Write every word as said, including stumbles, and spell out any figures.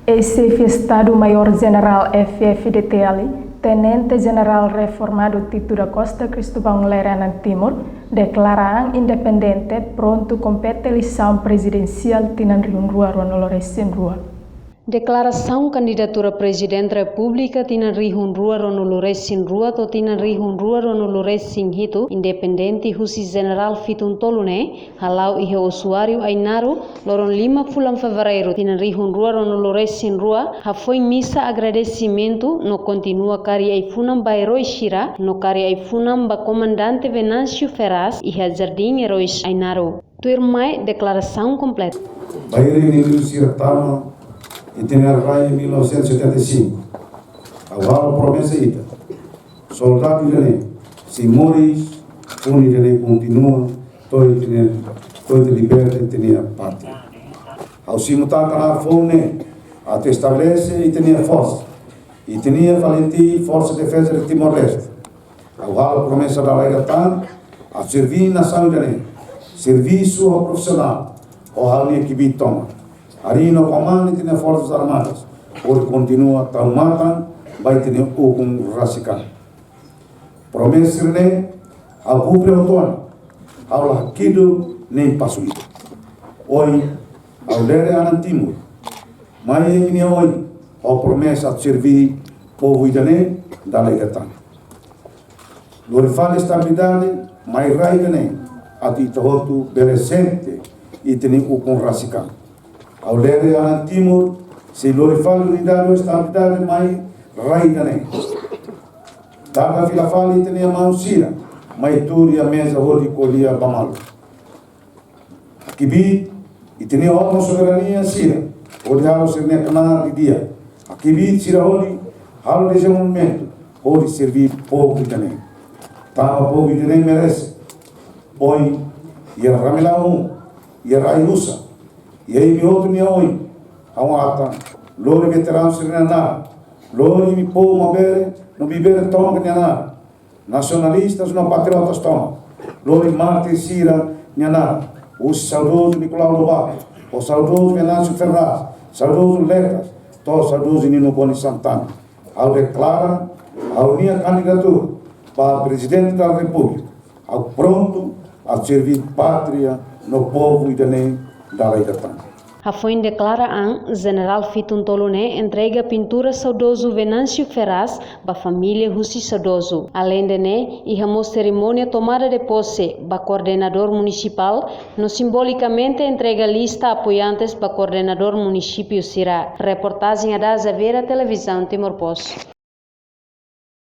Eis-Xefe Estadu Maiór Jenerál F-FDTL, Tenente Jenerál Reformadu Tito da Costa Cristóvão Lerena Timur, deklara an independente prontu kompete eleisaun prezidensiál tinan rihun rua ruanulu resin rua. Deklarasaun kandidatura Prezidente Repúblika tinan rihun rua ruanulu resin rua to'o tinan rihun rua ruanulu resin hitu independente husi Jenerál Fitun Tolu ne'e hala'o iha osuáriu Ainaro, loron lima fulan Fevereiru tinan rihun rua ruanulu resin rua, hafoin misa agradesimentu no kontinua kari ai-funan ba erói sira no kari ai-funan ba Komandante Venâncio Ferraz iha Jardín Heróis Ainaro. Tuirmai deklarasaun kompletu. Bainhira nia liuliu sira tama ita-nia rai iha mil novecentos e setenta e cinco, ha'u halo promesa ida. Soldadu ida-ne'e sei moris, funu ida-ne'e kontinua, to'o ita-nia, to'o ita liberta ita-nia pátria. Ha'u simu tan knaar foun ne'e atu estabelese ita-nia forsa, ita-nia FALINTIL, Forsa Defeza de Timor-Leste. Ha'u halo promesa dala ida tan atu serví nasaun ida-ne'e, serví sira ho profisionál, ho ha'u-nia kbiit tomak. Harii no komanda ita-nia Forsas Armadas, hodi kontinua tau matan ba ita-nia ukun rasik an. Promesa sira-ne'e ha'u kumpre hotu ona, ha'u la hakiduk nein pasu ida. Ohin, ha'u lere an Timur mai imi-nia oin ho promesa atu serví povu ida-ne'e dala ida tan. Lori fali estabilidade mai rai ida-ne'e atu ita hotu bele sente ita-nia ukun rasik an. Ha'u lere an Timur sei lori fali unidade no estabilidade mai rai ida-ne'e. Dada fila fali ita-nia maun sira mai tuur iha meza hodi ko'alia ba malu. Hakbiit ita-nia órgaun soberania sira hodi halo sira-nia knaar didi'ak. Hakbiit sira hodi halo dezenvolvimentu, hodi serví povu ida-ne'e. Tanba povu ida-ne'e merese. Ohin, iha Ramelau um, iha Rai Husa, iha imi hotu nia oin, ha'u hatán, lori veteranu sira-nia naran, lori imi povu maubere no bibi-bere tomak nia naran, nasionalistas no patriotas tomak, lori mártir sira-nia naran, husi saudozu Nicolau Lobato, ho saudozu Venâncio Ferraz, saudozu Lekas, to'o saudozu Nino Konis Santana. Ha'u deklara ha'u-nia kandidatura ba Prezidente da Repúblika. Ha'u prontu atu serví pátria no povu ida-ne'e dala ida tan. Hafoin deklara an, Jenerál Fitun Tolu ne'e entrega pintura saudozu Venâncio Ferraz ba família husi saudozu. Aleinde ne'e, iha mós serimónia tomada de posse ba koordenadór munisipál, no simbolikamente entrega lista apoiantes ba koordenadór munisípiu sira. Reportajen Ada Xaviera, Televizaun Timor Post.